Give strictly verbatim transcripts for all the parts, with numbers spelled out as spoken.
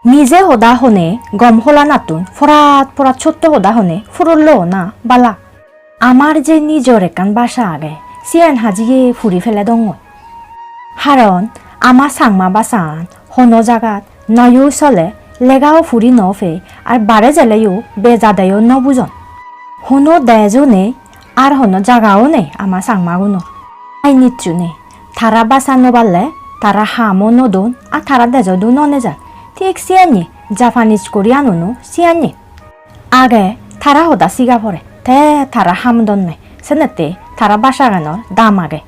Mije hoda hone gom holanattun, porat porat sotto hoda hone purollo ona bala. Amar je nijor ekkan basa age, siyan hajiye puri pele dongoi. Haron ama Changma basan hono jagat noyo sole, legao puri no pei, ar bare jeleyo bejadeyo no bujon. Hono dejo nei, ar hono jagao nei ama Changmagunor. Ai nichchu nei, tara basa no palle, tara hamo no don, ar tara dejodo no nejan. Thik siyanye, Japanese Korean-uno siyanye. Age tara hoda siga pore, te tara ham donne, senette tara basaganor dam age.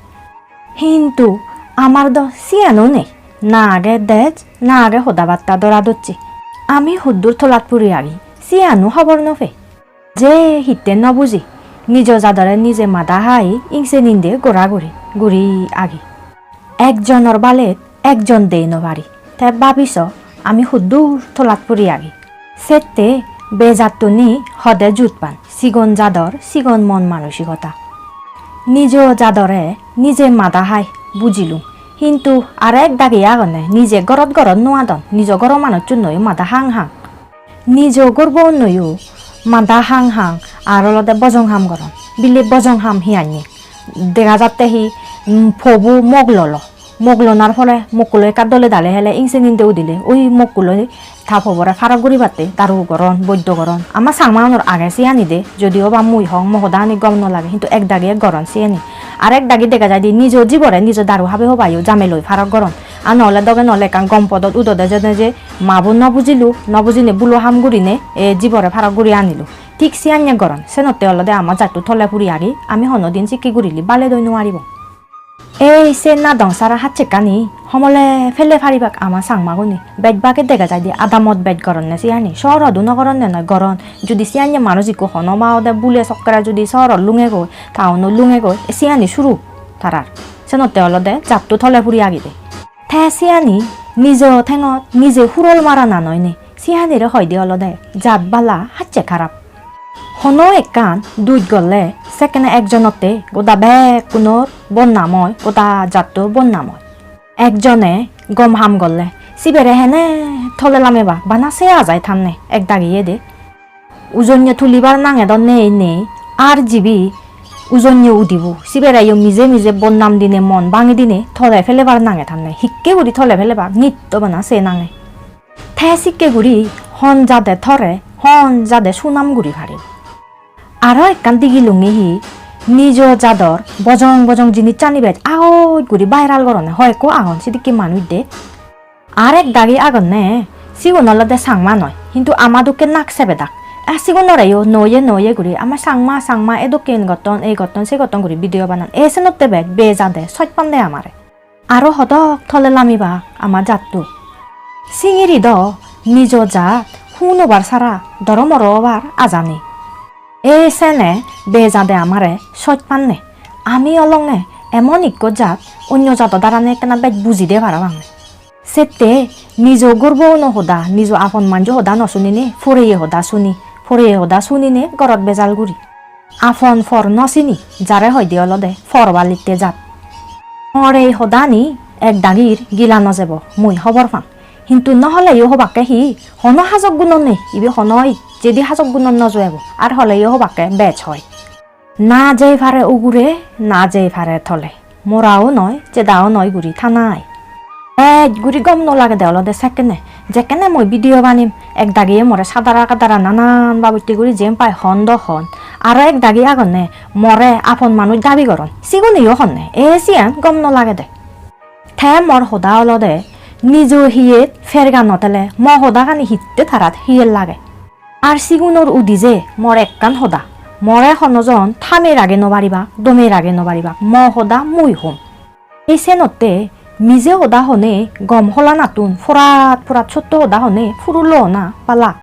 Hintu amar do siyano nei, na age dej, na age hoda batta dora docche. Ami huddur tolat puri agi, siyano hobor no pei. Je hitte no buji, nijo jadore nije mada hai, ingse ninde gora guri, guri agi. Ekjonor balet ekjon dei no pari. Te babi so, ami huddur tolat puri agi. Sette bejattuni hode jut pan, sigon jador, sigon mon manosikota. Nijo jadore nije mada hai bujilung. Hintu arek dagi agonne, nije gorot gorot no adon, nijo goro manuchunnoyo mada hang hang. Nijo gorbo unnoyo mada hang hang, ar olode bojong ham goron. Bile bojong ham hi anne? Dega jatte hi, mm, pobo mok lolo. Mok lonar pore mokkulo ekka dole dale hele ingse ninde udile, oi mokkulo ta pobore parok guribatte daru goron, boiddo goron. Ama Changmaunor age siyani de, jodio ba mui hong, mo hodani gom no lage, hintu ek dagi ek goron siyani. Ar ek dagi dega jaide nijo jibore nijo daru habe hobayo jame loi parok goron. Ar no ole doge no ole ekkan gom podot udode jene je mabo no bujilo, no bujine bhulo ham gurine, e, jibore parok guri anilo. Thik siyanye goron, senotte olode ama jatto tole puri agi, ami hono din sikke gurile bale doi no aribong. Ei se nadong sara hacchekkani homole pele paribak ama Changmagune. Bej bage dega jaide adamot bej goronne siyani. Sohorot o no goronne noi, goron. Judi siyanye manuj ikko hono ma ode bule sokkere judi sohorot lungegoi, town-ot lungegoi, siyani suru tarar. Senotte olode jatto tole puri agide. Te siyani nijo thengot nije hurol marana noi ni. Siyanire hoide olode jat bala hacchek harap. Hono ekkan duj golle sekkene ekjonotte goda bekkunor bonnam oi, goda jatto bonnam oi. Ekjone gom ham golle sibere hene tole lamebak, bana se ajai thanne ek dagi yede. Ujonye tulibar nange do nei nei, ar jibe ujonye udibo, sibereyo mije mije bonnam dine, mon bangi dine tole pelebar nange thanne. Hikke guri tole pelebak, nitto bana se nange. Te sikke guri hon jade tore, hon jade sunam guri pare. Aro ekkan digilunge hi, nijo jador bojong bojong jinissani bej agoj guri viral goronne, hoyekko agon sidikke manuj de. Ar ek dagi agonne, sigun olode Changma noi, hintu ama dokke nak sebedak. Ah, sigunoreyo noye noye guri ama Changma, Changma, edokken gotton, ei gotton, se gotton guri video banan. E senotte bej bejade soj pande amare. Aro hodok tole lamibak ama jatto. Singiri do nijo jat hunobar sara doromoro obar aja nei. Ei sene bejade amare soj panne. Ami olonge emon ikko jat, onyo jado darane ekkena bej bujide parapang. Sette nijo gorbo uno hoda, nijo apon manjo hoda no sunine, poreye hoda suni, poreye hoda sunine gorot bejal guri. Apon por no sini, jare hoide olode por balitte jat. Mor ei hodani ek dagir gila no jebo, mui hobor pang. Hintu no holeyo hobakke hi, hono hajok guno nei, ibe hono ijjedi hajok guno no juebo, ar holeyo hobakke bej hoi. Na jei pare ugure, na jei pare tole. Morao noi, jedao noi guri thanai. Bej guri gom no lagede olode sekkene. Jekkene mui video banim, ek dagiye more sadara kadara nanan babotte guri jem pai hon do hon. Aro ek dagi agonne more apon manuj dabi goron. Siguniyo honne, e siyan gom no lagede. Te mor hoda olode, nijo hiyet perga no tele mo hodagani hitte tarat hiyet lage. Ar sigunor udije mor ekkan hoda, more hono jon thame rage no paribak, dome rage no paribak, mo hoda mui hom. Ei senotte mije hoda hone gom holanattun, porat porat sotto hoda hone purullo ona bala.